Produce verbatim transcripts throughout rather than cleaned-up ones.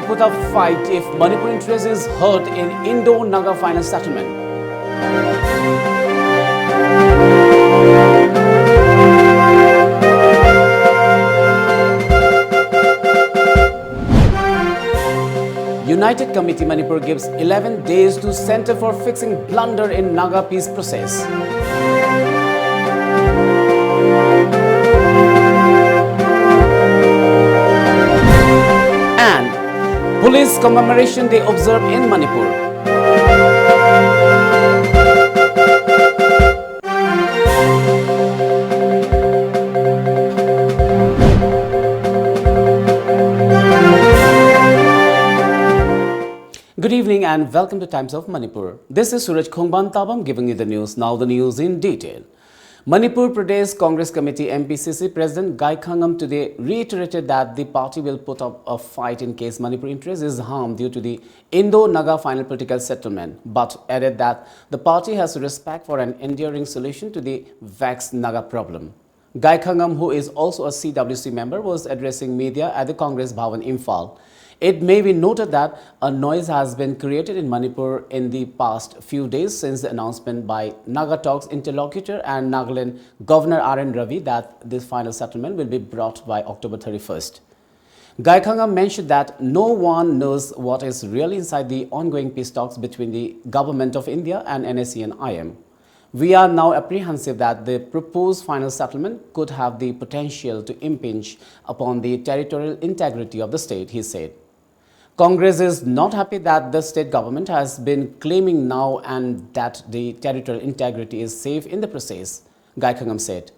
Put up fight if Manipur interest is hurt in Indo-Naga final settlement. United Committee Manipur gives eleven days to Centre for fixing blunder in Naga peace process. And Police Commemoration Day observed in Manipur. Good evening and welcome to Times of Manipur. This is Suraj Khongban Tabam giving you the news. Now the news in detail. Manipur Pradesh Congress Committee, M P C C, President Gai Khangam today reiterated that the party will put up a fight in case Manipur interest is harmed due to the Indo-Naga final political settlement, but added that the party has respect for an enduring solution to the vexed Naga problem. Gai Khangam, who is also a C W C member, was addressing media at the Congress Bhavan, Imphal. It may be noted that a noise has been created in Manipur in the past few days since the announcement by Naga Talks interlocutor and Nagaland Governor R N Ravi that this final settlement will be brought by October thirty-first. Gai Khangam mentioned that no one knows what is really inside the ongoing peace talks between the Government of India and N S C N I M. We are now apprehensive that the proposed final settlement could have the potential to impinge upon the territorial integrity of the state, he said. Congress is not happy that the state government has been claiming now and that the territorial integrity is safe in the process, Gai Khangam said.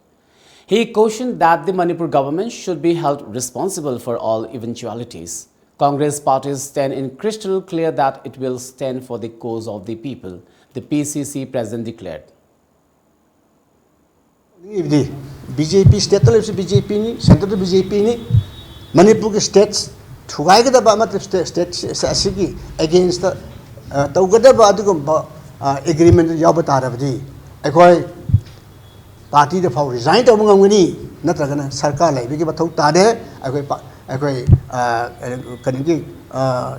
He cautioned that the Manipur government should be held responsible for all eventualities. Congress party stand in crystal clear that it will stand for the cause of the people, the P C C president declared. ꯅꯤꯡꯉꯤꯕꯗꯤ B J P ꯁ꯭ꯇꯦꯠꯇ ꯂꯩꯕꯁꯤ B J ꯄꯤꯅꯤ, ꯁꯦꯟꯇꯔꯗ B J ꯄꯤꯅꯤ꯫ ꯃꯅꯤꯄꯨꯔꯒꯤ states ꯊꯨꯒꯥꯏꯒꯗꯕ ꯑꯃꯠꯇ state state ꯑꯁꯤꯒꯤ against ꯇꯧꯒꯗꯕ ꯑꯗꯨꯒꯨꯝꯕ ꯑꯦꯒ꯭ꯔꯤꯃꯦꯟ ꯌꯥꯎꯕ ꯇꯥꯔꯕꯗꯤ ꯑꯩꯈꯣꯏ ꯄꯥꯔꯇꯤꯗ ꯐꯥꯎ ꯔꯤꯖꯥꯏꯟ ꯇꯧꯕ ꯉꯝꯒꯅꯤ, ꯅꯠꯇ꯭ꯔꯒꯅ ꯁꯔꯀꯥꯔ ꯂꯩꯕꯒꯤ ꯃꯊꯧ ꯇꯥꯗꯦ꯫ ꯑꯩꯈꯣꯏ ꯄꯥ- ꯑꯩꯈꯣꯏ ꯀꯩꯅꯣꯒꯤ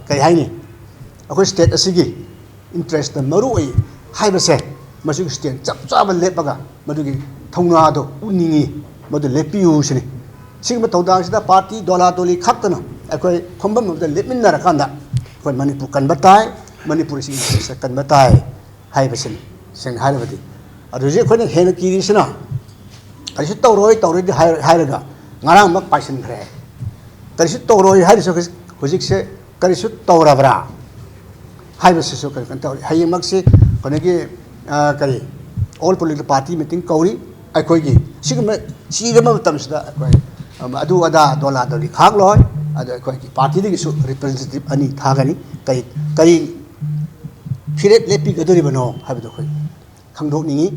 ꯀꯔꯤ ꯍꯥꯏꯅꯤ, ꯑꯩꯈꯣꯏ ꯁ꯭ꯇꯦꯠ ꯑꯁꯤꯒꯤ ꯏꯟꯇꯔꯦꯁꯇ ꯃꯔꯨ ꯑꯣꯏ ꯍꯥꯏꯕꯁꯦ, ꯃꯁꯤꯒꯤ ꯁ꯭ꯇꯦꯠ ꯆꯞ ꯆꯥꯕ ꯂꯦꯞꯄꯒ ꯃꯗꯨꯒꯤ ꯊꯧꯅꯥꯗꯣ ꯎꯠꯅꯤꯡꯉꯤ, ꯃꯗꯨ ꯂꯦꯞꯄꯤꯌꯨ ꯁꯤꯅꯤ꯫ ꯁꯤꯒꯨꯝꯕ ꯊꯧꯗꯥꯡꯁꯤꯗ ꯄꯥꯔꯇꯤ ꯗꯣꯂꯥ ꯗꯣꯂꯤ ꯈꯛꯇꯅ ꯑꯩꯈꯣꯏ ꯐꯝꯐꯝ ꯑꯃꯗ ꯂꯦꯞꯃꯤꯟꯅꯔꯀꯥꯟꯗ ꯑꯩꯈꯣꯏ ꯃꯅꯤꯄꯨꯔ ꯀꯟꯕ ꯇꯥꯏ, ꯃꯅꯤꯄꯨꯔ ꯑꯁꯤꯒꯤ ꯏꯟꯇꯔꯦꯁꯇ ꯀꯟꯕ ꯇꯥꯏ ꯍꯥꯏꯕꯁꯤꯅꯤ꯫ ꯁꯦꯡꯅ ꯍꯥꯏꯔꯕꯗꯤ ꯑꯗꯨ ꯍꯧꯖꯤꯛ ꯑꯩꯈꯣꯏꯅ ꯍꯦꯟꯅ ꯀꯤꯔꯤꯁꯤꯅ ꯀꯔꯤꯁꯨ ꯇꯧꯔꯣꯏ, ꯇꯧꯔꯣꯏꯗꯤ ꯍꯥꯏꯔ-, ꯍꯥꯏꯔꯒ ꯉꯔꯥꯡꯃꯛ ꯄꯥꯏꯁꯤꯟꯈ꯭ꯔꯦ꯫ ꯀꯔꯤꯁꯨ ꯇꯧꯔꯣꯏ ꯍꯥꯏꯔꯤꯁꯤ ꯍꯧꯖꯤꯛ-, ꯍꯧꯖꯤꯛꯁꯦ ꯀꯔꯤꯁꯨ ꯇꯧꯔꯕ꯭ꯔꯥ ꯍꯥꯏꯕꯁꯤꯁꯨ ꯀꯔꯤ ꯀꯩꯅꯣ ꯇꯧꯔꯤ꯫ ꯍꯌꯦꯡꯃꯛꯁꯤ ꯑꯩꯈꯣꯏꯒꯤ, ꯑ, ꯀꯔꯤ, all political party meeting ꯀꯧꯔꯤ꯫ ꯑꯩꯈꯣꯏꯒꯤ ꯁꯤꯒꯨꯝꯕ ꯆꯤꯔꯕ ꯃꯇꯝꯁꯤꯗ ꯑꯩꯈꯣꯏ, ꯑꯝ, ꯑꯗꯨ ꯑꯗꯥ ꯗꯣꯂꯥ ꯗꯣꯂꯤ ꯈꯥꯛꯂꯣꯏ꯫ ꯑꯗꯣ ꯑꯩꯈꯣꯏꯒꯤ ꯄꯥꯔꯇꯤꯗꯒꯤꯁꯨ ꯔꯤꯄ꯭ꯔꯖꯦꯟꯇꯦꯇꯤꯚ ꯑꯅꯤ ꯊꯥꯒꯅꯤ꯫ ꯀꯔꯤ, ꯀꯔꯤ ꯐꯤꯔꯦꯞ ꯂꯦꯞꯄꯤꯒꯗꯧꯔꯤꯕꯅꯣ ꯍꯥꯏꯕꯗꯣ ꯑꯩꯈꯣꯏ ꯈꯪꯗꯣꯛꯅꯤꯡꯉꯤ꯫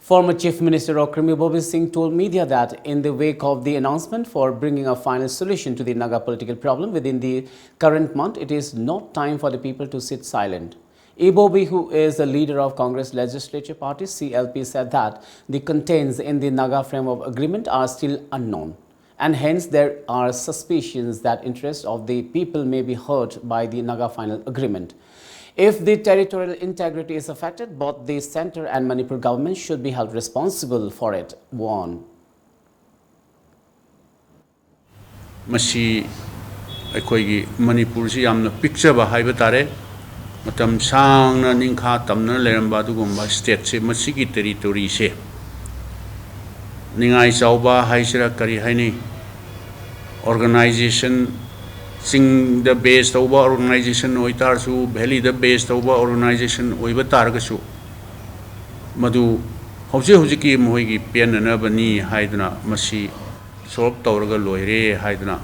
Former Chief Minister Okram Ibobi Singh told media that in the wake of the announcement for bringing a final solution to the Naga political problem within the current month, it is not time for the people to sit silent. Ibobi, who is the leader of Congress Legislature Party, C L P, said that the contents in the Naga Framework Agreement are still unknown, and hence there are suspicions that interests of the people may be hurt by the Naga Final Agreement. If the territorial integrity is affected, both the center and Manipur government should be held responsible for it, warn. ꯃꯁꯤ ꯑꯩꯈꯣꯏꯒꯤ ꯃꯅꯤꯄꯨꯔꯁꯤ ꯌꯥꯝꯅ ꯄꯤꯛꯆꯕ ꯍꯥꯏꯕ ꯇꯥꯔꯦ꯫ ꯃꯇꯝ ꯁꯥꯡꯅ ꯅꯤꯡꯈꯥ ꯇꯝꯅ ꯂꯩꯔꯝꯕ ꯑꯗꯨꯒꯨꯝꯕ ꯁ꯭ꯇꯦꯠꯁꯦ ꯃꯁꯤꯒꯤ ꯇꯦꯔꯤꯇꯣꯔꯤꯁꯦ ꯅꯤꯡꯉꯥꯏ ꯆꯥꯎꯕ ꯍꯥꯏꯁꯤꯔꯥ ꯀꯔꯤ ꯍꯥꯏꯅꯤ, ꯑꯣꯔꯒꯅꯥꯏꯖꯦꯁꯟ, ꯆꯤꯡꯗ ꯕꯦꯁ ꯇꯧꯕ ꯑꯣꯔꯒꯅꯥꯏꯖꯦꯁꯟ ꯑꯣꯏꯇꯥꯔꯁꯨ, ꯚꯦꯂꯤꯗ ꯕꯦꯁ ꯇꯧꯕ ꯑꯣꯔꯒꯅꯥꯏꯖꯦꯁꯟ ꯑꯣꯏꯕ ꯇꯥꯔꯒꯁꯨ, ꯃꯗꯨ ꯍꯧꯖꯤꯛ ꯍꯧꯖꯤꯛꯀꯤ ꯃꯈꯣꯏꯒꯤ ꯄꯦꯟꯅꯅꯕꯅꯤ ꯍꯥꯏꯗꯨꯅ ꯃꯁꯤ ꯁꯣꯜꯕ ꯇꯧꯔꯒ ꯂꯣꯏꯔꯦ ꯍꯥꯏꯗꯨꯅ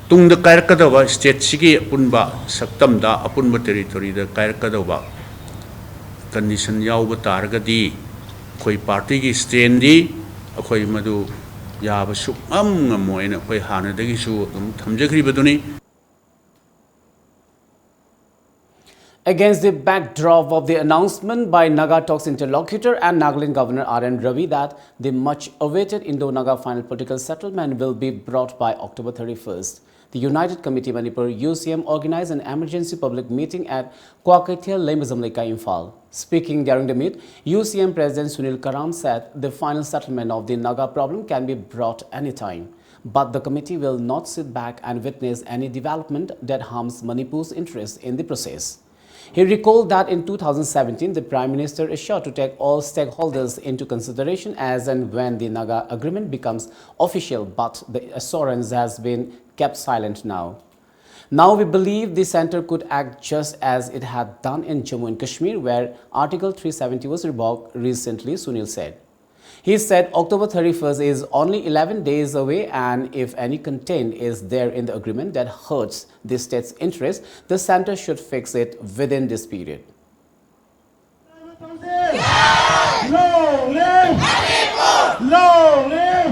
ꯇꯨꯡꯗ ꯀꯥꯏꯔꯛꯀꯗꯕ ꯁ꯭ꯇꯦꯠꯁꯤꯒꯤ ꯑꯄꯨꯟꯕ ꯁꯛꯇꯝꯗ, ꯑꯄꯨꯟꯕ ꯇꯦꯔꯤꯇꯣꯔꯤꯗ ꯀꯥꯏꯔꯛꯀꯗꯧꯕ ꯀꯟꯗꯤꯁꯟ ꯌꯥꯎꯕ ꯇꯥꯔꯒꯗꯤ ꯑꯩꯈꯣꯏ ꯄꯥꯔꯇꯤꯒꯤ ꯁ꯭ꯇꯦꯟꯗꯤ ꯑꯩꯈꯣꯏ ꯃꯗꯨ ꯌꯥꯕ ꯁꯨꯛꯉꯝ ꯉꯝꯃꯣꯏꯅ ꯑꯩꯈꯣꯏ ꯍꯥꯟꯅꯗꯒꯤꯁꯨ ꯑꯗꯨꯝ ꯊꯝꯖꯈ꯭ꯔꯤꯕꯗꯨꯅꯤ꯫ Against the backdrop of the announcement by Naga Talks interlocutor and Nagaland Governor R N Ravi that the much awaited Indo Naga final political settlement will be brought by October thirty-first, the United Committee Manipur U C M organized an emergency public meeting at Kwakeithel Leimajam Leikai, Imphal. Speaking during the meet, U C M President Sunil Karam said the final settlement of the Naga problem can be brought anytime. But the committee will not sit back and witness any development that harms Manipur's interest in the process. He recalled that in two thousand seventeen, the Prime Minister assured to take all stakeholders into consideration as and when the Naga agreement becomes official, but the assurance has been kept silent now. Now we believe the center could act just as it had done in Jammu and Kashmir, where Article three seventy was revoked recently, Sunil said. He said October thirty-first is only eleven days away, and if any content is there in the agreement that hurts the state's interest, the center should fix it within this period. Long live! Long live!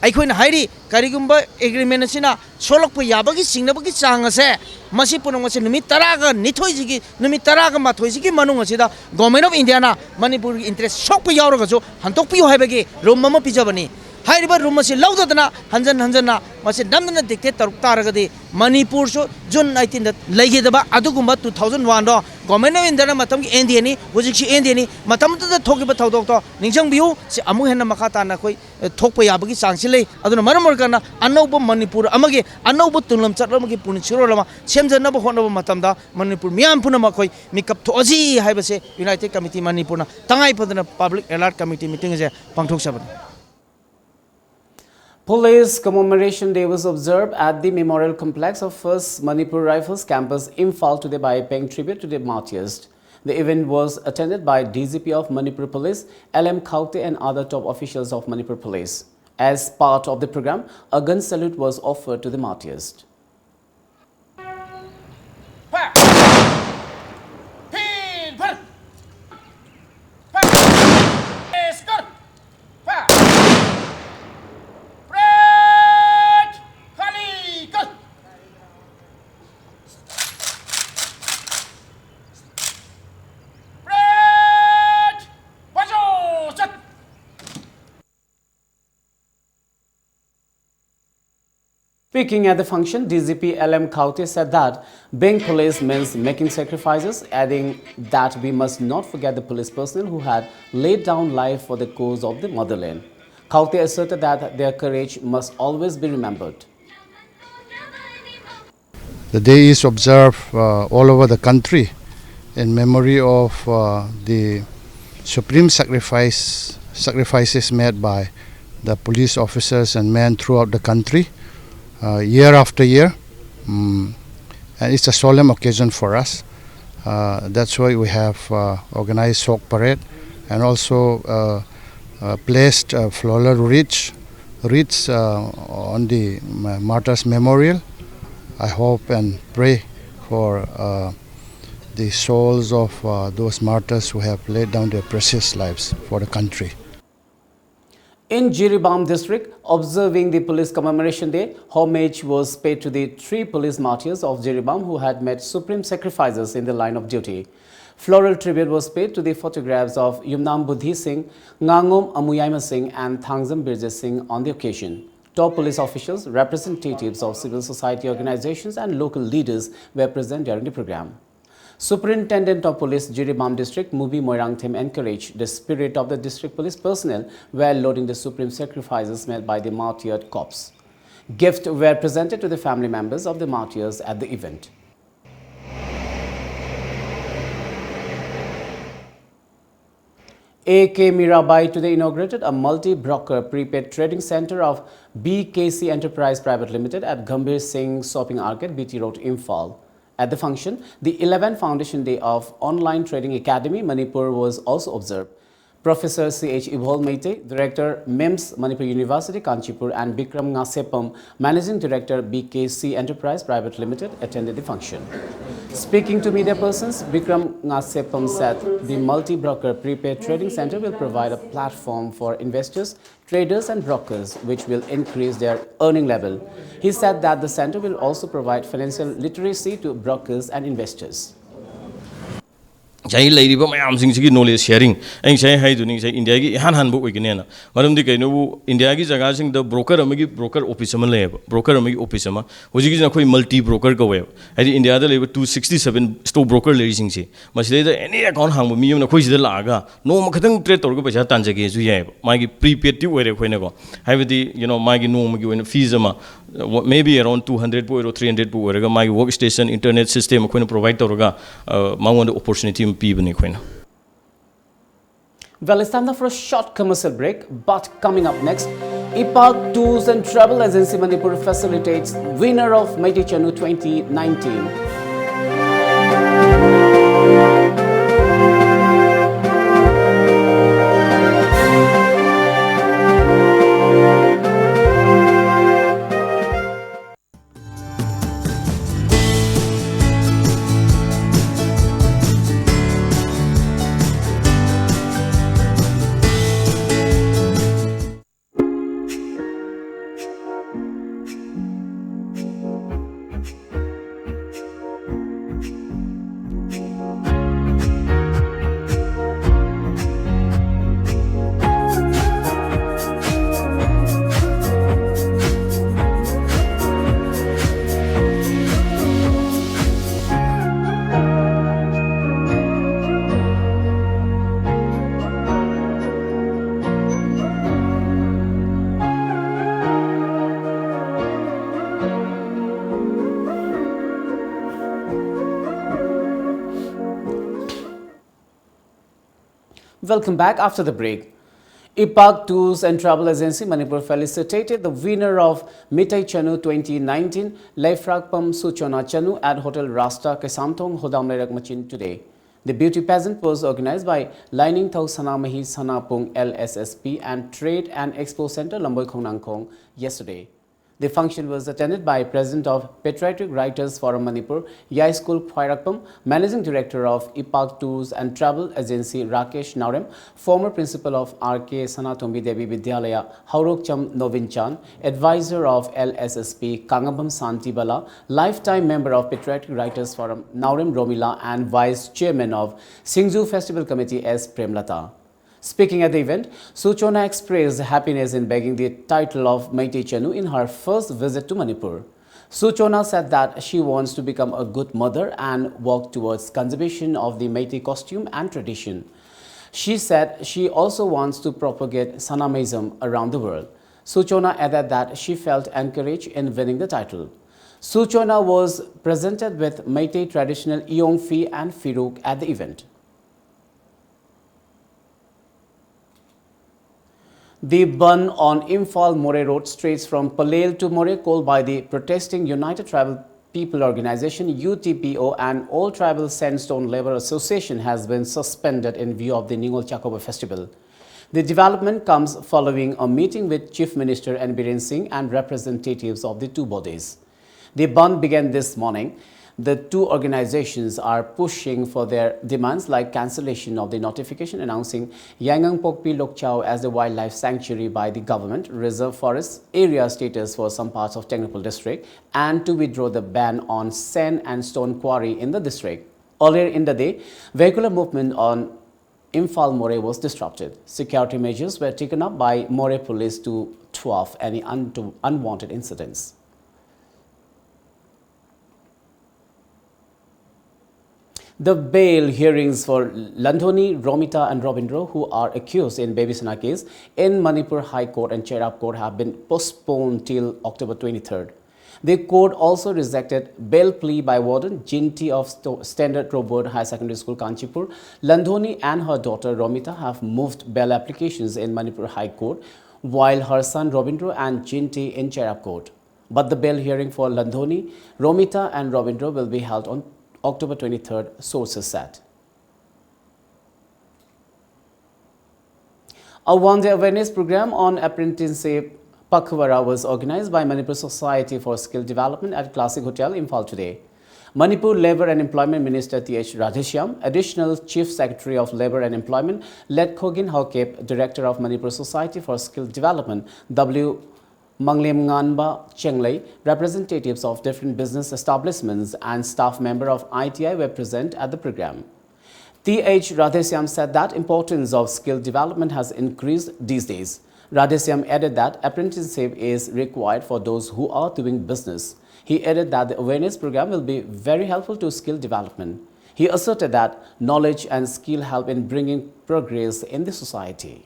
ꯑꯩꯈꯣꯏꯅ ꯍꯥꯏꯔꯤ, ꯀꯔꯤꯒꯨꯝꯕ agreement ꯑꯁꯤꯅ ꯁꯣꯛꯂꯛꯄ ꯌꯥꯕꯒꯤ ꯆꯤꯡꯅꯕꯒꯤ ꯆꯥꯡ ꯑꯁꯦ, ꯃꯁꯤ ꯄꯨꯝꯅꯃꯛꯁꯦ ꯅꯨꯃꯤꯠ ꯇꯔꯥꯒ ꯅꯤꯊꯣꯏꯁꯤꯒꯤ, ꯅꯨꯃꯤꯠ ꯇꯔꯥꯒ ꯃꯥꯊꯣꯏꯁꯤꯒꯤ ꯃꯅꯨꯡ ꯑꯁꯤꯗ Government of Indiaꯅ ꯃꯅꯤꯄꯨꯔꯒꯤ interest ꯁꯣꯛꯄ ꯌꯥꯎꯔꯒꯁꯨ ꯍꯟꯗꯣꯛꯄꯤꯌꯨ ꯍꯥꯏꯕꯒꯤ ꯔꯨꯝ ꯑꯃ ꯄꯤꯖꯕꯅꯤ꯫ ꯍꯥꯏꯔꯤꯕ ꯔꯨꯝ ꯑꯁꯤ ꯂꯧꯗꯗꯅ ꯍꯟꯖꯟ ꯍꯟꯖꯟꯅ ꯃꯁꯤ ꯅꯝꯗꯅ dictate ꯇꯧꯔꯛ ꯇꯥꯔꯒꯗꯤ, ꯃꯅꯤꯄꯨꯔꯁꯨ June nineteenꯗ ꯂꯩꯒꯗꯕ ꯑꯗꯨꯒꯨꯝꯕ two thousand oneꯗꯣ Government of Indiaꯅ ꯃꯇꯝꯒꯤ NDAꯅꯤ, ꯍꯧꯖꯤꯛꯁꯨ NDAꯅꯤ, ꯃꯇꯝꯗꯨꯗ ꯊꯣꯛꯈꯤꯕ ꯊꯧꯗꯣꯛꯇꯣ ꯅꯤꯡꯁꯤꯡꯕꯤꯌꯨ꯫ ꯁꯤ ꯑꯃꯨꯛ ꯍꯦꯟꯅ ꯃꯈꯥ ꯇꯥꯅ ꯑꯩꯈꯣꯏ, ꯑꯦ, ꯊꯣꯛꯄ ꯌꯥꯕꯒꯤ ꯆꯥꯡꯁꯤ ꯂꯩ꯫ ꯑꯗꯨꯅ ꯃꯔꯝ ꯑꯣꯏꯔꯀꯥꯟꯗ ꯑꯅꯧꯕ ꯃꯅꯤꯄꯨꯔ ꯑꯃꯒꯤ, ꯑꯅꯧꯕ ꯇꯨꯡꯂꯝꯆꯠ ꯑꯃꯒꯤ ꯄꯨꯟꯁꯤꯔꯣꯜ ꯑꯃ ꯁꯦꯝꯖꯅꯕ ꯍꯣꯠꯅꯕ ꯃꯇꯝꯗ ꯃꯅꯤꯄꯨꯔ ꯃꯤꯌꯥꯝ ꯄꯨꯝꯅꯃꯛ ꯑꯩꯈꯣꯏ ꯃꯤꯀꯞ ꯊꯣꯛꯑꯁꯤ ꯍꯥꯏꯕꯁꯦ United Committee ꯃꯅꯤꯄꯨꯔꯅ ꯇꯉꯥꯏ ꯐꯗꯅ Public Alert Committee meeting ꯑꯁꯦ ꯄꯥꯡꯊꯣꯛꯆꯕꯅꯤ꯫ Police Commemoration Day was observed at the Memorial Complex of First Manipur Rifles Campus, Imphal, today by paying tribute to the martyrs. The event was attended by DGP of Manipur Police, L M Khaute, and other top officials of Manipur Police. As part of the program, a gun salute was offered to the martyrs. Speaking at the function, D G P L M Khaute said that being police means making sacrifices, adding that we must not forget the police personnel who had laid down life for the cause of the motherland. Khaute asserted that their courage must always be remembered. The day is observed uh, all over the country in memory of uh, the supreme sacrifice, sacrifices made by the police officers and men throughout the country, uh, year after year. Mm, and it's a solemn occasion for us. Uh, that's why we have uh, organized Sok Parade and also uh, uh, placed uh, floral wreaths, wreaths uh, on the ma- martyrs' memorial. I hope and pray for uh, the souls of uh, those martyrs who have laid down their precious lives for the country. In Jiribam district, observing the Police Commemoration Day, homage was paid to the three police martyrs of Jiribam who had made supreme sacrifices in the line of duty. Floral tribute was paid to the photographs of Yumnam Budhi Singh, Ngangom Amuyaima Singh, and Thangzam Birje Singh on the occasion. Top police officials, representatives of civil society organizations, and local leaders were present during the program. Superintendent of Police Jiribam District, Mubi Moirangthem, encouraged the spirit of the district police personnel while lauding the supreme sacrifices made by the martyred corps. Gifts were presented to the family members of the martyrs at the event. A K Mirabai today inaugurated a multi-broker prepaid trading center of B K C Enterprise Private Limited at Gambhir Singh Shopping Arcade, B T Road, Imphal. At the function, the eleventh Foundation Day of Online Trading Academy, Manipur, was also observed. Professor C H Ibol Meitei, Director, MIMS, Manipur University, Kanchipur, and Bikram Ngasepam, Managing Director, B K C Enterprise Private Limited, attended the function. Speaking to media persons, Bikram Ngasepam said the multi-broker prepaid trading center will provide a platform for investors, traders, and brokers, which will increase their earning level. He said that the center will also provide financial literacy to brokers and investors. ꯉꯁꯥꯏ ꯂꯩꯔꯤꯕ ꯃꯌꯥꯝꯁꯤꯡꯁꯤꯒꯤ knowledge sharing, ꯑꯩ ꯉꯁꯥꯏ ꯍꯥꯏꯗꯨꯅꯤ, ꯉꯁꯥꯏ ꯏꯟꯗꯤꯌꯥꯒꯤ ꯏꯍꯥꯟ ꯍꯥꯟꯕ ꯑꯣꯏꯒꯅꯦꯅ꯫ ꯃꯔꯝꯗꯤ ꯀꯩꯅꯣꯕꯨ, ꯏꯟꯗꯤꯌꯥꯒꯤ ꯖꯒꯥꯁꯤꯡꯗ ꯕ꯭ꯔꯣꯀꯔ ꯑꯃꯒꯤ ꯕ꯭ꯔꯣꯀꯔ ꯑꯣꯐꯤꯁ ꯑꯃ ꯂꯩꯌꯦꯕ, ꯕ꯭ꯔꯣꯀꯔ ꯑꯃꯒꯤ ꯑꯣꯐꯤꯁ ꯑꯃ꯫ ꯍꯧꯖꯤꯛꯀꯤꯁꯤꯅ ꯑꯩꯈꯣꯏ ꯃꯜꯇꯤ ꯕ꯭ꯔꯣꯀꯔ ꯀꯧꯋꯦꯕ꯫ ꯍꯥꯏꯗꯤ ꯏꯟꯗꯤꯌꯥꯗ ꯂꯩꯕ two sixty seven stock broker ꯂꯩꯔꯤꯁꯤꯡꯁꯤ, ꯃꯁꯤꯗꯩꯗ ꯑꯦꯅꯤ ꯑꯦꯀꯥꯎꯟ ꯍꯥꯡꯕ ꯃꯤ ꯑꯃꯅ ꯑꯩꯈꯣꯏ ꯁꯤꯗ ꯂꯥꯛꯑꯒ ꯅꯣꯡꯃ ꯈꯛꯇꯪ ꯇ꯭ꯔꯦꯗ ꯇꯧꯔꯒ ꯄꯩꯁꯥ ꯇꯥꯟꯖꯒꯦꯁꯨ ꯌꯥꯏꯑꯕ꯫ ꯃꯥꯒꯤ ꯄ꯭ꯔꯤꯄꯦꯗꯇꯤ ꯑꯣꯏꯔꯦ ꯑꯩꯈꯣꯏꯅꯀꯣ, ꯍꯥꯏꯕꯗꯤ, you know, ꯃꯥꯒꯤ ꯅꯣꯡꯃꯒꯤ ꯑꯣꯏꯅ ꯐꯤꯁ ꯑꯃ, maybe around two hundred ꯄꯨ ꯑꯣꯏꯔꯣ, three hundred ꯄꯨ ꯑꯣꯏꯔꯒ, ꯃꯥꯒꯤ ꯋꯔꯛ ꯁ꯭ꯇꯦꯁꯟ, ꯏꯟꯇꯔꯅꯦꯠ ꯁꯤꯁꯇꯦꯝ ꯑꯩꯈꯣꯏꯅ ꯄ꯭ꯔꯣꯚꯥꯏꯗ ꯇꯧꯔꯒ, ꯑ, ꯃꯉꯣꯟꯗ ꯑꯣꯄꯣꯔꯆꯨꯅꯤꯇꯤ ꯑꯃ ꯄꯤꯕꯅꯤ ꯑꯩꯈꯣꯏꯅ꯫ Well, it's time now for a short commercial break, but coming up next, Ipak Tours and Travel Agency Manipur facilitates winner of Meitei Chanu twenty nineteen. Welcome back after the break. Ipak Tours and Travel Agency Manipur felicitated the winner of Meitei Chanu twenty nineteen, Leifrakpam Suchona Chanu at Hotel Rasta, Kaisamthong, Hodam Leirak Machin today. The beauty pageant was organized by Lainingthou Sanamahi Sanapung L S S P and Trade and Expo Center, Lamboi Khongnangkhong yesterday. The function was attended by President of Patriotic Writers Forum Manipur, Yaiskul Khwairakpam, Managing Director of Ipak Tours and Travel Agency Rakesh Naorem, former principal of R K Sanatombi Devi Vidyalaya, Haurokcham Novinchan, advisor of L S S P Kangambam Santibala, lifetime member of Patriotic Writers Forum Naorem Romila, and vice chairman of Singju Festival Committee S Premlata. Speaking at the event, Suchona expressed happiness in bagging the title of Meitei Chanu in her first visit to Manipur. Suchona said that she wants to become a good mother and work towards conservation of the Meitei costume and tradition. She said she also wants to propagate Sanamaism around the world. Suchona added that she felt encouraged in winning the title. Suchona was presented with Meitei traditional Iyong Fi and Firuk at the event. The bandh on Imphal Moreh Road stretches from Pallel to Moreh, called by the protesting United Tribal People Organization, U T P O, and All Tribal Sandstone Labour Association, has been suspended in view of the Ningol Chakoba festival. The development comes following a meeting with Chief Minister N Biren Singh and representatives of the two bodies. The bandh began this morning. The two organizations are pushing for their demands, like cancellation of the notification announcing Yaingangpokpi Lokchao as the wildlife sanctuary by the government, reserve forest area status for some parts of Tengnoupal district, and to withdraw the ban on sand and stone quarry in the district. Earlier in the day, vehicular movement on Imphal Moreh was disrupted. Security measures were taken up by Moreh police to thwart any un- unwanted incidents. The bail hearings for Landhoni, Romita and Robindro, who are accused in Baby Sona case in Manipur High Court and Cherab Court, have been postponed till October twenty-third. The court also rejected bail plea by warden Jinti of Sto- Standard Robert High Secondary School, Kanchipur. Landhoni and her daughter Romita have moved bail applications in Manipur High Court, while her son Robindro and Jinti in Cherab Court. But the bail hearing for Landhoni, Romita and Robindro will be held on October twenty-third, sources said. A one-day awareness program on apprenticeship Pakhwara was organized by Manipur Society for Skill Development at Classic Hotel, Imphal today. Manipur Labour and Employment Minister Th Radheshyam, Additional Chief Secretary of Labour and Employment, Letkhogen Haokip, Director of Manipur Society for Skill Development, W Manglemnganba Chenglei, representatives of different business establishments and staff member of I T I were present at the program. Th Radheshyam said that importance of skill development has increased these days. Radheshyam added that apprenticeship is required for those who are doing business. He added that the awareness program will be very helpful to skill development. He asserted that knowledge and skill help in bringing progress in the society.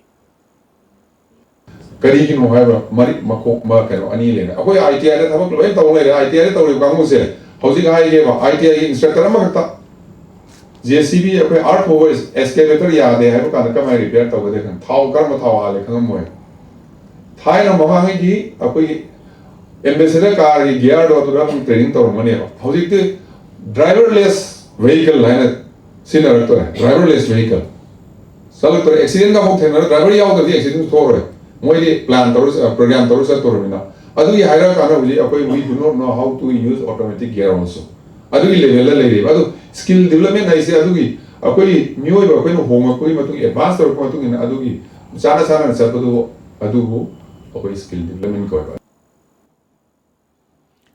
ꯀꯔꯤꯒꯤꯅꯣ ꯍꯥꯏꯕ ꯃꯔꯤꯛ ꯃꯈꯣꯛ ꯃ ꯀꯩꯅꯣ ꯑꯅꯤ ꯂꯩꯔꯦ꯫ ꯑꯩꯈꯣꯏ ꯑꯥꯏ T ꯑꯥꯏꯗ ꯊꯕꯛ ꯂꯣꯏ ꯇꯧ ꯂꯩꯔꯦ꯫ ꯑꯥꯏ ꯇꯤ ꯑꯥꯏꯗ ꯇꯧꯔꯤꯕ ꯀꯥꯡꯕꯨꯁꯦ ꯍꯧꯖꯤꯛ ꯍꯥꯏꯒꯦꯕ, ꯑꯥꯏ ꯇꯤ ꯑꯥꯏꯒꯤ ꯏꯟꯁꯇ꯭ꯔꯛꯇꯔ ꯑꯃꯈꯛꯇ ꯖꯦ ꯁꯤ ꯕꯤ, ꯑꯩꯈꯣꯏ ꯑꯥꯔꯊ ꯃꯨꯚꯔ, ꯑꯦꯛꯁꯀꯦꯚꯦꯇꯔ ꯌꯥꯗꯦ ꯍꯥꯏꯕ ꯀꯥꯟꯗ ꯀꯃꯥꯏꯅ ꯔꯤꯄꯤꯌꯔ ꯇꯧꯒꯗꯦ ꯈꯪ ꯊꯥꯎ ꯀꯔꯝꯕ ꯊꯥꯎ ꯍꯥꯜꯂꯦ ꯈꯪꯉꯝꯃꯣꯏ꯫ ꯊꯥꯏꯅ ꯃꯃꯥꯡꯉꯩꯒꯤ ꯑꯩꯈꯣꯏꯒꯤ ꯑꯦꯝꯕꯦꯁꯦꯗꯔ ꯀꯥꯔꯒꯤ ꯒꯤꯌꯥꯔꯗꯣ ꯑꯗꯨꯗ ꯑꯗꯨꯝ ꯇ꯭ꯔꯦꯅꯤꯡ ꯇꯧꯔꯝꯒꯅꯦꯕ꯫ ꯍꯧꯖꯤꯛꯇꯤ ꯗ꯭ꯔꯥꯏꯚꯔꯂꯦꯁ ꯚꯦꯍꯤꯀꯜ ꯍꯥꯏꯅ ꯁꯤꯖꯤꯟꯅꯔꯛꯇꯣꯔꯦ꯫ ꯗ꯭ꯔꯥꯏꯚꯔꯂꯦꯁ ꯚꯦꯍꯤꯀꯜ ꯆꯠꯂꯛꯇꯣꯔꯦ꯫ ꯑꯦꯛꯁꯤꯗꯦꯟꯒ ꯑꯃꯨꯛ ꯊꯦꯡꯅꯔ ꯗ꯭ꯔꯥꯏꯚꯔ ꯌꯥꯎꯗ꯭ꯔꯗꯤ ꯑꯦꯛꯁꯤꯗꯦꯟ ꯊꯣꯛꯑꯔꯣꯏ꯫ ꯃꯣꯏꯗꯤ ꯄ꯭ꯂꯥꯟ ꯇꯧꯔ ꯄ꯭ꯔꯣꯒ꯭ꯔꯥꯝ ꯇꯧꯔ ꯆꯠꯇꯣꯔꯕꯅꯤꯅ꯫ ꯑꯗꯨꯒꯤ ꯍꯥꯏꯔꯀꯥꯟꯗ ꯍꯧꯖꯤꯛ ꯑꯩꯈꯣꯏ we do not know how to use automatic gear also꯫ ꯑꯗꯨꯒꯤ ꯂꯦꯚꯦꯜꯗ ꯂꯩꯔꯤꯕ ꯑꯗꯨ ꯁ꯭ꯀꯤꯜ ꯗꯤꯕꯂꯞꯃꯦꯟ ꯍꯥꯏꯁꯦ ꯑꯗꯨꯒꯤ ꯑꯩꯈꯣꯏ ꯃꯤꯑꯣꯏꯕ ꯑꯩꯈꯣꯏꯅ ꯍꯣꯡꯉꯛꯄꯒꯤ ꯃꯇꯨꯡ ꯑꯦꯗꯚꯥꯟꯁ ꯇꯧꯔꯛꯄ ꯃꯇꯨꯡ ꯏꯟꯅ ꯑꯗꯨꯒꯤ ꯆꯥꯅ ꯆꯥꯅ ꯆꯠꯄꯗꯨ ꯑꯗꯨꯕꯨ ꯑꯩꯈꯣꯏ ꯁ꯭ꯀꯤꯜ ꯗꯤꯕꯂꯞꯃꯦꯟ ꯀꯧꯋꯦꯕ꯫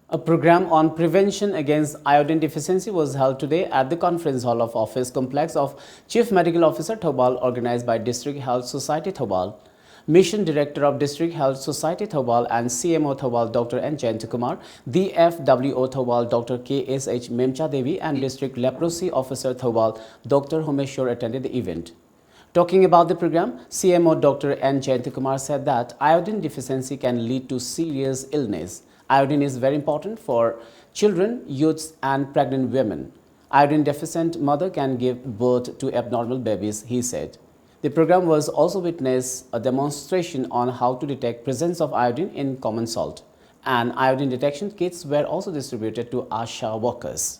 A program on prevention against iodine deficiency was held today at the conference hall of office complex of Chief Medical Officer Thoubal, organized by District Health Society Thoubal. Mission Director of District Health Society Thoubal and C M O Thoubal Doctor N Jayantakumar, D F W O Thoubal Doctor K S H Memcha Devi and District Leprosy Officer Thoubal Doctor Homeshwar attended the event. Talking about the program, C M O Doctor N Jayantakumar said that iodine deficiency can lead to serious illness. Iodine is very important for children, youths, and pregnant women. Iodine deficient mother can give birth to abnormal babies, he said. The program was also witness a demonstration on how to detect presence of iodine in common salt. And iodine detection kits were also distributed to ASHA workers.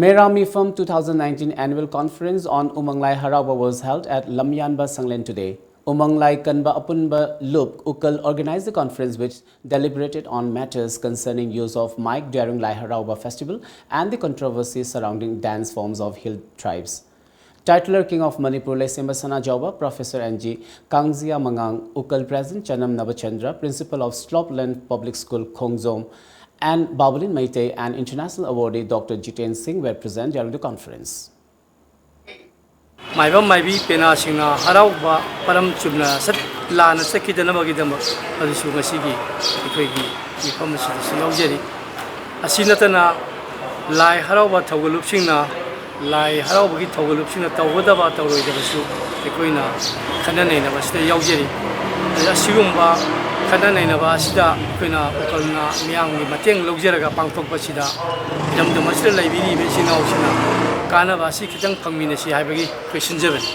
Mera Mifam two thousand nineteen Annual Conference on Umang Lai Harauba was held at Lamyanba Sanglen today. Umang Lai Kanba Apunba Lup Ukal organized the conference, which deliberated on matters concerning use of mic during Lai Harauba festival and the controversies surrounding dance forms of hill tribes. Titular King of Manipur Leisemba Sanajaoba, Professor N G Kangzia Mangang, Ukal President Chanam Nabachandra, Principal of Slopland Public School Khongjom, and Babulin Meitei and International Awardee Doctor Jiten Singh were present during the conference. ꯃꯥꯏꯕ ꯃꯥꯏꯕꯤ ꯄꯦꯅꯥꯁꯤꯡꯅ ꯍꯔꯥꯎꯕ ꯄꯔꯝ ꯆꯨꯝꯅ ꯆꯠ ꯂꯥꯟꯅ ꯆꯠꯈꯤꯗꯅꯕꯒꯤꯗꯃꯛ ꯑꯗꯨꯁꯨ ꯉꯁꯤꯒꯤ ꯑꯩꯈꯣꯏꯒꯤ ꯃꯤꯐꯝ ꯑꯁꯤꯗꯁꯨ ꯌꯥꯎꯖꯔꯤ꯫ ꯑꯁꯤ ꯅꯠꯇꯅ ꯂꯥꯏ ꯍꯔꯥꯎꯕ ꯊꯧꯒꯜꯂꯨꯞꯁꯤꯡꯅ ꯂꯥꯏ ꯍꯔꯥꯎꯕꯒꯤ ꯊꯧꯒꯜꯂꯨꯞꯁꯤꯡꯅ ꯇꯧꯒꯗꯕ ꯇꯧꯔꯣꯏꯗꯕꯁꯨ ꯑꯩꯈꯣꯏꯅ ꯈꯟꯅ ꯅꯩꯅꯕꯁꯤꯗ ꯌꯥꯎꯖꯔꯤ꯫ ꯑꯗ ꯑꯁꯤꯒꯨꯝꯕ ꯈꯟꯅ ꯅꯩꯅꯕ ꯑꯁꯤꯗ ꯑꯩꯈꯣꯏꯅ ꯎꯀꯜꯅ ꯃꯤꯌꯥꯝꯒꯤ ꯃꯇꯦꯡ ꯂꯧꯖꯔꯒ ꯄꯥꯡꯊꯣꯛꯄꯁꯤꯗ ꯏꯔꯝꯗꯝ ꯑꯁꯤꯗ ꯂꯩꯕꯤꯔꯤꯕ ꯏꯆꯤꯟ ꯏꯅꯥꯎꯁꯤꯡꯅ ꯀꯥꯟꯅꯕ ꯑꯁꯤ ꯈꯤꯇꯪ ꯐꯪꯃꯤꯟꯅꯁꯤ ꯍꯥꯏꯕꯒꯤ ꯑꯩꯈꯣꯏ ꯁꯤꯟꯖꯕꯅꯤ꯫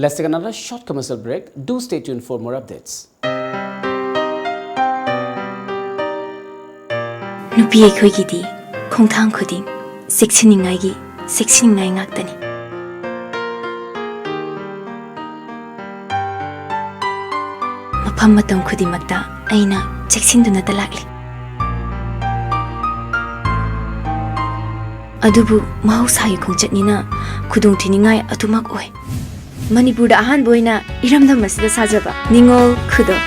Let's take another short commercial break. Do stay tuned for more updates. ꯅꯨꯄꯤ ꯑꯩꯈꯣꯏꯒꯤꯗꯤ ꯈꯣꯡꯊꯥꯡ ꯈꯨꯗꯤꯡ ꯆꯦꯛꯁꯤꯟꯅꯤꯡꯉꯥꯏꯒꯤ ꯆꯦꯛꯁꯤꯟꯅꯤꯡꯉꯥꯏ ꯉꯥꯛꯇꯅꯤ꯫ ꯃꯐꯝ ꯃꯇꯝ ꯈꯨꯗꯤꯡꯃꯛꯇ ꯑꯩꯅ ꯆꯦꯛꯁꯤꯟꯗꯨꯅꯇ ꯂꯥꯛꯂꯤ꯫ ꯑꯗꯨꯕꯨ ꯃꯍꯧꯁꯥꯒꯤ ꯈꯣꯡꯆꯠꯅꯤꯅ ꯈꯨꯗꯣꯡꯊꯤꯅꯤꯡꯉꯥꯏ ꯑꯗꯨꯃꯛ ꯑꯣꯏ꯫ ꯃꯅꯤꯄꯨꯔꯗ ꯑꯍꯥꯟꯕ ꯑꯣꯏꯅ ꯏꯔꯝꯗꯝ ꯑꯁꯤꯗ ꯁꯥꯖꯕ ꯅꯤꯉꯣꯜ ꯈꯨꯗꯣꯜ꯫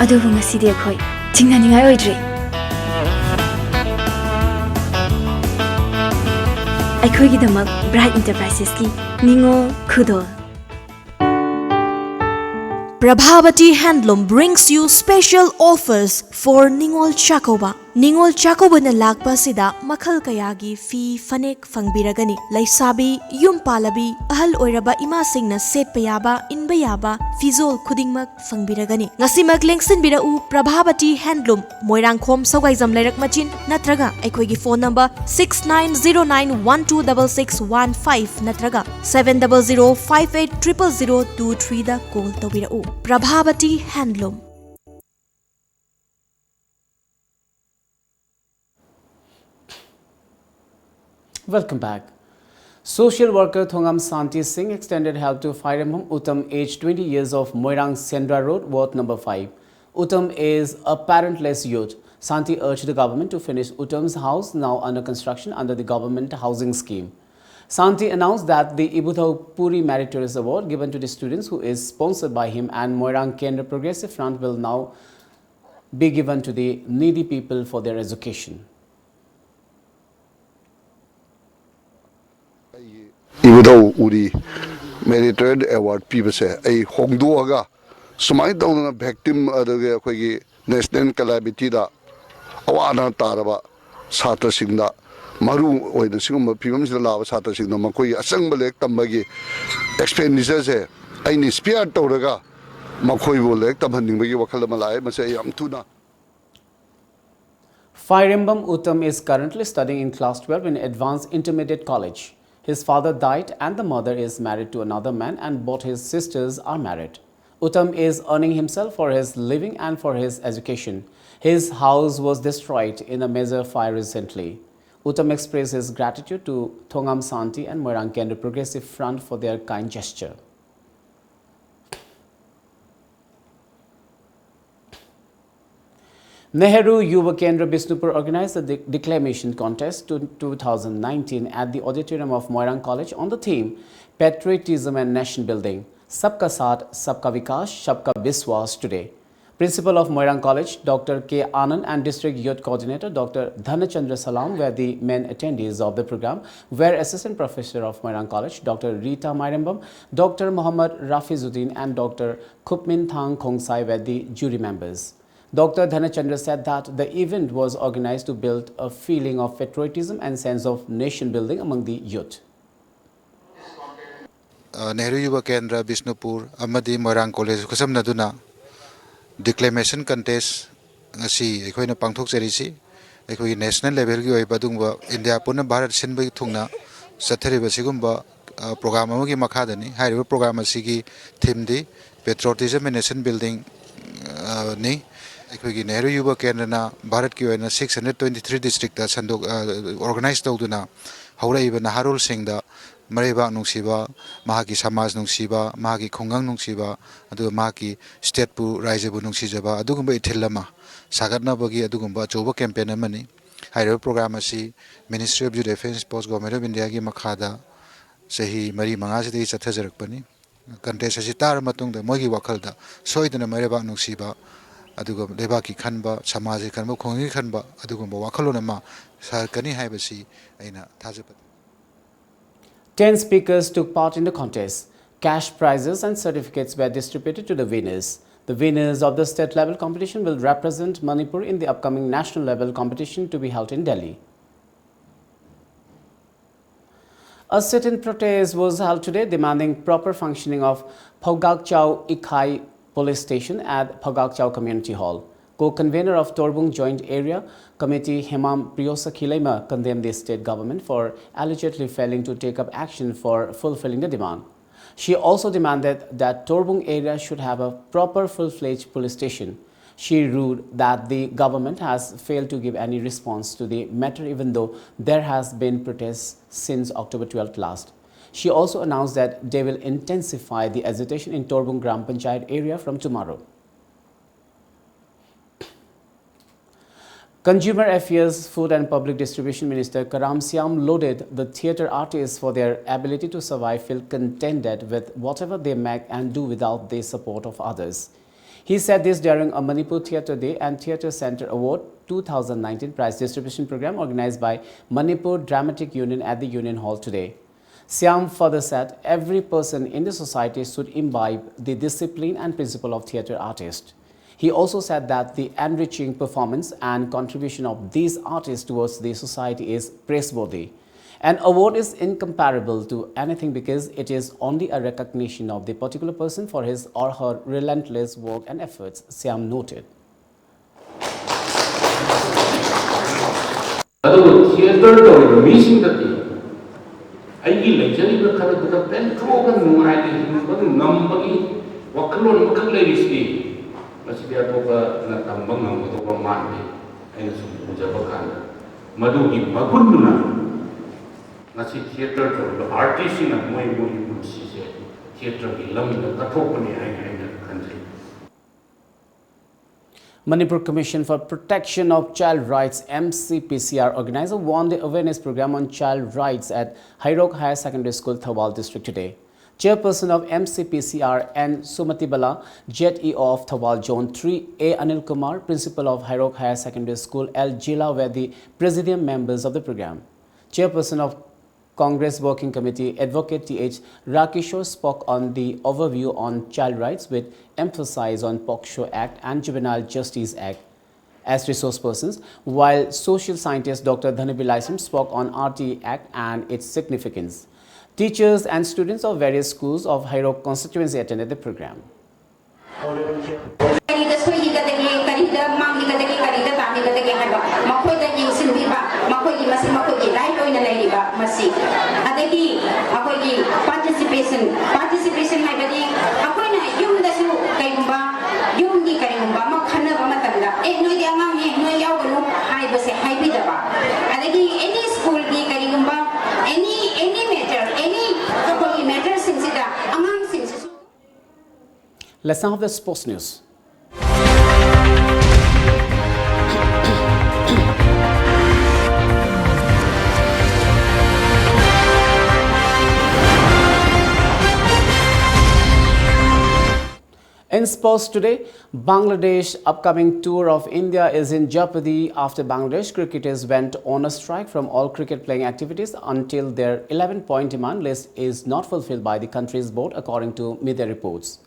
ꯑꯗꯨꯕꯨ ꯉꯁꯤꯗꯤ ꯑꯩꯈꯣꯏ ꯆꯤꯡꯅꯅꯤꯡꯉꯥꯏ ꯑꯣꯏꯗ꯭ꯔꯦ꯫ ꯑꯩꯈꯣꯏꯒꯤꯗꯃꯛ ꯕ꯭ꯔꯥꯏꯠ ꯏꯟꯇꯔꯄ꯭ꯔꯥꯏꯁꯦꯁꯀꯤ ꯅꯤꯉꯣꯜ ꯈꯨꯗꯣꯜ꯫ Prabhavati Handloom brings you special offers for Ningol Chakkouba. ꯅꯤꯉꯣꯜ ꯆꯥꯛꯀꯧꯕꯅ ꯂꯥꯛꯄ ꯑꯁꯤꯗ ꯃꯈꯜ ꯀꯌꯥꯒꯤ ꯐꯤ ꯐꯅꯦꯛ ꯐꯪꯕꯤꯔꯒꯅꯤ꯫ ꯂꯩꯁꯥꯕꯤ, ꯌꯨꯝ ꯄꯥꯜꯂꯕꯤ, ꯑꯍꯜ ꯑꯣꯏꯔꯕ ꯏꯃꯥꯁꯤꯡꯅ ꯁꯦꯠꯄ ꯌꯥꯕ, ꯏꯟꯕ ꯌꯥꯕ ꯐꯤꯖꯣꯜ ꯈꯨꯗꯤꯡꯃꯛ ꯐꯪꯕꯤꯔꯒꯅꯤ꯫ ꯉꯁꯤꯃꯛ ꯂꯦꯡꯁꯤꯟꯕꯤꯔꯛꯎ Prabhavati Handloom, ꯃꯣꯏꯔꯥꯡꯈꯣꯝ ꯁꯧꯒꯥꯏꯖꯝ ꯂꯩꯔꯛ ꯃꯆꯤꯟ ꯅꯠꯇ꯭ꯔꯒ ꯑꯩꯈꯣꯏꯒꯤ phone number six nine zero nine one two double six one five ꯅꯠꯇ꯭ꯔꯒ seven double zero five eight triple zero two three ꯗ call ꯇꯧꯕꯤꯔꯛꯎ꯫ Prabhavati Handloom꯫ Welcome back. Social worker Thongam Santi Singh extended help to Phairembam Uttam, aged twenty years, of Moirang Sendra Road, Ward number five. Uttam is a parentless youth. Santi urged the government to finish Uttam's house, now under construction under the government housing scheme. Santi announced that the Ibudhau Puri Meritorious Award, given to the students, who is sponsored by him and Moirang Kendra Progressive Front, will now be given to the needy people for their education. ꯏꯕꯨꯙꯧ ꯎꯔꯤ ꯃꯦꯔꯤꯇꯣꯔꯤꯌꯦꯜ award ꯄꯤꯕꯁꯦ ꯑꯩ ꯍꯣꯡꯗꯣꯛꯑꯒ, ꯁꯨꯃꯥꯏꯅ ꯇꯧꯗꯅ victim, ꯑꯗꯨꯒ ꯑꯩꯈꯣꯏꯒꯤ national ꯀꯦꯂꯥꯃꯤꯇꯤꯗ ꯑꯋꯥ ꯑꯅꯥ ꯇꯥꯔꯕ ꯁꯥꯇ꯭ꯔꯁꯤꯡꯗ, ꯃꯔꯨ ꯑꯣꯏꯅ ꯁꯤꯒꯨꯝꯕ ꯐꯤꯕꯝꯁꯤꯗ ꯂꯥꯛꯑꯕ ꯁꯥꯇ꯭ꯔꯁꯤꯡꯗ ꯃꯈꯣꯏꯒꯤ ꯑꯆꯪꯕ ꯂꯥꯏꯔꯤꯛ ꯇꯝꯕꯒꯤ ꯑꯦꯛꯁꯄꯦꯟꯗꯤꯆꯔꯁꯦ ꯑꯩꯅ ꯏꯁꯄꯤꯌꯥꯔ ꯇꯧꯔꯒ ꯃꯈꯣꯏꯕꯨ ꯂꯥꯏꯔꯤꯛ ꯇꯝꯍꯟꯅꯤꯡꯕꯒꯤ ꯋꯥꯈꯜ ꯑꯃ ꯂꯥꯛꯑꯦ꯫ ꯃꯁꯤ ꯑꯩ ꯌꯥꯝ ꯊꯨꯅ Phairembam Uttam is currently studying in class twelve in Advanced Intermediate College. His father died and the mother is married to another man and both his sisters are married. Uttam is earning himself for his living and for his education. His house was destroyed in a major fire recently. Uttam expressed his gratitude to Thongam Santi and Moirang Kendra Progressive Front for their kind gesture. Nehru Yuva Kendra Bishnupur organized the de- declamation contest to two thousand nineteen at the auditorium of Moirang College on the theme Patriotism and Nation Building, Sabka Saath, Sabka Vikas, Sabka Biswas today. Principal of Moirang College, Doctor K Anand, and District Youth Coordinator, Doctor Dhanachandra Salam, were the main attendees of the program, where Assistant Professor of Moirang College, Doctor Rita Mairembam, Doctor Mohammad Rafizuddin, and Doctor Khupmin Thang Khongsai were the jury members. Doctor Dhanachandra said that the event was organized to build a feeling of patriotism and sense of nation building among the youth. Nehru ꯌꯨꯕ ꯀꯦꯟꯗ꯭ꯔ ꯕꯤꯁꯅꯨꯄꯨꯔ ꯑꯃꯗꯤ ꯃꯣꯏꯔꯥꯡ college ꯈꯨꯠꯁꯝꯅꯗꯨꯅ ꯗꯤꯀ꯭ꯂꯦꯃꯦꯁꯟ ꯀꯟꯇꯦꯁ ꯉꯁꯤ ꯑꯩꯈꯣꯏꯅ ꯄꯥꯡꯊꯣꯛꯆꯔꯤꯁꯤ ꯑꯩꯈꯣꯏꯒꯤ national ꯂꯦꯚꯦꯜꯒꯤ ꯑꯣꯏꯕ ꯑꯗꯨꯒꯨꯝꯕ India ꯄꯨꯝꯅ Bharat ꯁꯤꯟꯕꯒꯤ ꯊꯨꯡꯅ ꯆꯠꯊꯔꯤꯕ ꯁꯤꯒꯨꯝꯕ ꯄ꯭ꯔꯣꯒ꯭ꯔꯥꯝ ꯑꯃꯒꯤ ꯃꯈꯥꯗꯅꯤ꯫ ꯍꯥꯏꯔꯤꯕ ꯄ꯭ꯔꯣꯒ꯭ꯔꯥꯝ ꯑꯁꯤꯒꯤ ꯊꯤꯝꯗꯤ ꯄꯦꯇ꯭ꯔꯣꯇꯤꯖꯝ ꯑꯦꯟ ꯅꯦꯁꯟ ꯕꯤꯜꯗꯤꯡ ꯅꯤ꯫ ꯑꯩꯈꯣꯏꯒꯤ ꯅꯦꯍꯔꯨ ꯌꯨꯕ ꯀꯦꯟꯗ꯭ꯔꯅ ꯚꯥꯔꯠꯀꯤ ꯑꯣꯏꯅ six hundred twenty three district ꯁꯟꯗꯣꯛ ꯑꯣꯔꯒꯅꯥꯏꯖ ꯇꯧꯗꯨꯅ ꯍꯧꯔꯛꯏꯕ ꯅꯍꯥꯔꯣꯜꯁꯤꯡꯗ ꯃꯔꯩꯕꯥꯛ ꯅꯨꯡꯁꯤꯕ, ꯃꯍꯥꯛꯀꯤ ꯁꯃꯥꯖ ꯅꯨꯡꯁꯤꯕ, ꯃꯍꯥꯛꯀꯤ ꯈꯨꯡꯒꯪ ꯅꯨꯡꯁꯤꯕ, ꯑꯗꯨꯒ ꯃꯍꯥꯛꯀꯤ ꯁ꯭ꯇꯦꯠꯄꯨ, ꯔꯥꯏꯖꯕꯨ ꯅꯨꯡꯁꯤꯖꯕ, ꯑꯗꯨꯒꯨꯝꯕ ꯏꯊꯤꯜ ꯑꯃ ꯁꯥꯒꯠꯅꯕꯒꯤ ꯑꯗꯨꯒꯨꯝꯕ ꯑꯆꯧꯕ ꯀꯦꯝꯄꯦꯟ ꯑꯃꯅꯤ꯫ ꯍꯥꯏꯔꯤꯕ ꯄ꯭ꯔꯣꯒ꯭ꯔꯥꯝ ꯑꯁꯤ Ministry of Youth Affairs and Sports, Government of Indiaꯒꯤ ꯃꯈꯥꯗ ꯆꯍꯤ ꯃꯔꯤ ꯃꯉꯥꯁꯤꯗꯒꯤ ꯆꯠꯊꯖꯔꯛꯄꯅꯤ꯫ ꯀꯟꯇꯦꯁ ꯑꯁꯤ ꯇꯥꯔꯕ ꯃꯇꯨꯡꯗ ꯃꯣꯏꯒꯤ ꯋꯥꯈꯜꯗ ꯁꯣꯏꯗꯅ ꯃꯩꯔꯩꯕꯥꯛ ꯅꯨꯡꯁꯤꯕ, ꯑꯗꯨꯒ ꯂꯩꯕꯥꯛꯀꯤ ꯈꯟꯕ, ꯁꯃꯥꯖꯒꯤ ꯈꯟꯕ, ꯈꯨꯡꯒꯪꯒꯤ ꯈꯟꯕ ꯑꯗꯨꯒꯨꯝꯕ ꯋꯥꯈꯜꯂꯣꯟ ꯑꯃ ꯁꯥꯒꯠꯀꯅꯤ ꯍꯥꯏꯕꯁꯤ ꯑꯩꯅ ꯊꯥꯖꯕ꯫ Ten speakers took part in the contest. Cash prizes and certificates were distributed to the winners. The winners of the state level competition will represent Manipur in the upcoming national level competition to be held in Delhi. A sit-in protest was held today demanding proper functioning of Phogakchao Ikhai Police Station at Phogakchao Community Hall. Co-convener of Torbung Joint Area Committee Hemam Priyosa Khileima condemned the state government for allegedly failing to take up action for fulfilling the demand. She also demanded that Torbung area should have a proper full-fledged police station. She ruled that the government has failed to give any response to the matter, even though there has been protests since October twelfth last. She also announced that they will intensify the agitation in Torbung Gram Panchayat area from tomorrow. Consumer Affairs, Food and Public Distribution Minister Karam Syam lauded the theatre artists for their ability to survive, feel contented with whatever they make and do without the support of others. He said this during a Manipur Theatre Day and Theatre Centre Award two thousand nineteen prize distribution program organized by Manipur Dramatic Union at the Union Hall today. Syam further said every person in the society should imbibe the discipline and principle of theatre artist. He also said that the enriching performance and contribution of these artists towards the society is praiseworthy. An award is incomparable to anything because it is only a recognition of the particular person for his or her relentless work and efforts, Syam noted. ꯑꯗꯨꯕꯨ theatre ꯇꯧꯔꯤꯕ ꯃꯤꯁꯤꯡꯗꯗꯤ ꯑꯩꯒꯤ ꯂꯩꯖꯔꯤꯕ ꯈꯔꯗꯨꯗ ꯄꯦꯟꯊꯣꯛꯑꯒ ꯅꯨꯡꯉꯥꯏꯅ ꯍꯤꯡꯕ ꯉꯝꯕꯒꯤ ꯋꯥꯈꯜꯂꯣꯟ ꯑꯃꯈꯛ ꯂꯩꯔꯤꯁꯤꯗꯤ ꯃꯁꯤꯗꯤ ꯑꯇꯣꯞꯄꯅ ꯇꯝꯕ ꯉꯝꯒꯗꯧꯕ ꯃꯥꯟꯗꯦ꯫ ꯑꯩꯅ ꯁꯨꯝ ꯎꯖꯕ ꯀꯥꯟꯗ ꯃꯗꯨꯒꯤ ꯃꯒꯨꯟꯗꯨꯅ ꯃꯁꯤ ꯊꯤꯌꯦꯇꯔ ꯇꯧꯔꯤꯕ ꯑꯥꯔꯇꯤꯁꯁꯤꯡꯅ ꯃꯣꯏ ꯃꯣꯏꯒꯤ ꯄꯨꯟꯁꯤꯁꯦ ꯊꯤꯌꯦꯇꯔꯒꯤ ꯂꯝꯗ ꯀꯠꯊꯣꯛꯄꯅꯤ ꯍꯥꯏꯅ ꯑꯩꯅ ꯈꯟꯖꯩ꯫ Manipur Commission for Protection of Child Rights, M C P C R, organized a one-day awareness program on child rights at Hairok Higher Secondary School, Thoubal District today. Chairperson of M C P C R, N Sumati Bala, Z E O of Thoubal Zone three, A Anil Kumar, Principal of Hairok Higher Secondary School, L Jila, were the presidium members of the program. Chairperson of Congress Working Committee, Advocate T H Rakishore, spoke on the overview on child rights with emphasis on POCSO Act and Juvenile Justice Act as resource persons, while social scientist Doctor Dhanabi Laisum spoke on R T I Act and its significance. Teachers and students of various schools of Hairok constituency attended the program. ꯀꯔꯤꯗ ꯁꯣꯏꯈꯤꯒꯗꯒꯦ, ꯀꯔꯤꯗ ꯃꯥꯡꯈꯤꯒꯗꯒꯦ, ꯀꯔꯤꯗ ꯇꯥꯈꯤꯒꯗꯒꯦ ꯍꯥꯏꯕ ꯃꯈꯣꯏꯗ ꯌꯦꯡꯁꯤꯟꯕꯤꯕ, ꯃꯈꯣꯏꯒꯤ ꯃꯁꯤ ꯃꯈꯣꯏꯒꯤ right ꯑꯣꯏꯅ ꯂꯩꯔꯤꯕ ꯃꯁꯤ꯫ ꯑꯗꯒꯤ ꯑꯩꯈꯣꯏꯒꯤ ꯄꯥꯔꯇꯤꯁꯤꯄꯦꯁꯟ, ꯄꯥꯔꯇꯤꯁꯤꯄꯦꯁꯟ ꯍꯥꯏꯕꯗꯤ ꯑꯩꯈꯣꯏꯅ ꯌꯨꯝꯗꯁꯨ ꯀꯩꯒꯨꯝꯕ ꯌꯨꯝꯒꯤ ꯀꯔꯤꯒꯨꯝꯕ ꯑꯃ ꯈꯟꯅꯕ ꯃꯇꯝꯗ, ꯑꯦ, ꯅꯣꯏꯗꯤ ꯑꯉꯥꯡꯅꯦ, ꯅꯣꯏ ꯌꯥꯎꯒꯅꯨ ꯍꯥꯏꯕꯁꯦ ꯍꯥꯏꯕꯤꯗꯕ꯫ ꯑꯗꯒꯤ ꯑꯦꯅꯤ ꯁ꯭ꯀꯨꯜꯒꯤ ꯀꯔꯤꯒꯨꯝꯕ ꯑꯦꯅꯤ ꯑꯦꯅꯤ ꯃꯦꯇꯔ, ꯑꯦꯅꯤ ꯑꯩꯈꯣꯏꯒꯤ ꯃꯦꯇꯔꯁꯤꯡꯁꯤꯗ ꯑꯉꯥꯡꯁꯤꯡꯁꯤꯁꯨ Let's now have the sports news. In sports today, Bangladesh upcoming tour of India is in jeopardy after Bangladesh cricketers went on a strike from all cricket playing activities until their eleven-point demand list is not fulfilled by the country's board, according to media reports.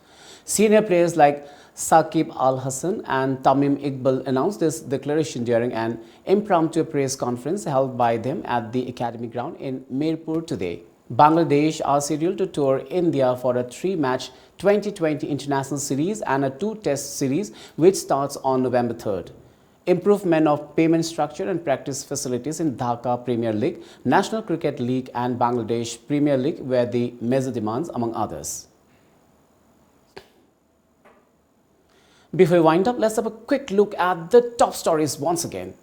Senior players like Saqib Al Hasan and Tamim Iqbal announced this declaration during an impromptu press conference held by them at the academy ground in Mirpur today. Bangladesh are scheduled to tour India for a three-match twenty twenty international series and a two-test series, which starts on November third. Improvement of payment structure and practice facilities in Dhaka Premier League, National Cricket League, and Bangladesh Premier League were the major demands, among others. Before we wind up, let's have a quick look at the top stories once again.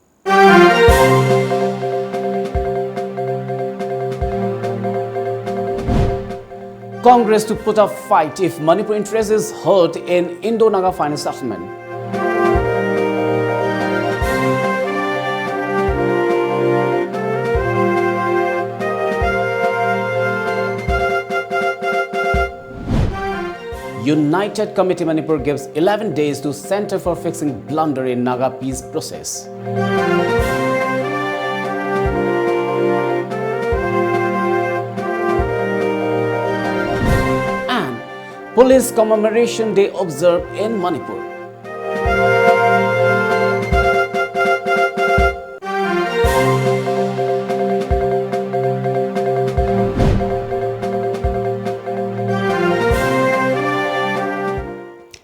Congress to put up fight if Manipur interest is hurt in Indo-Naga final settlement. United Committee Manipur gives eleven days to Centre for fixing blunder in Naga peace process. And Police Commemoration Day observed in Manipur.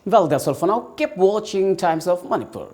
Well, that's all for now. Keep watching Times of Manipur.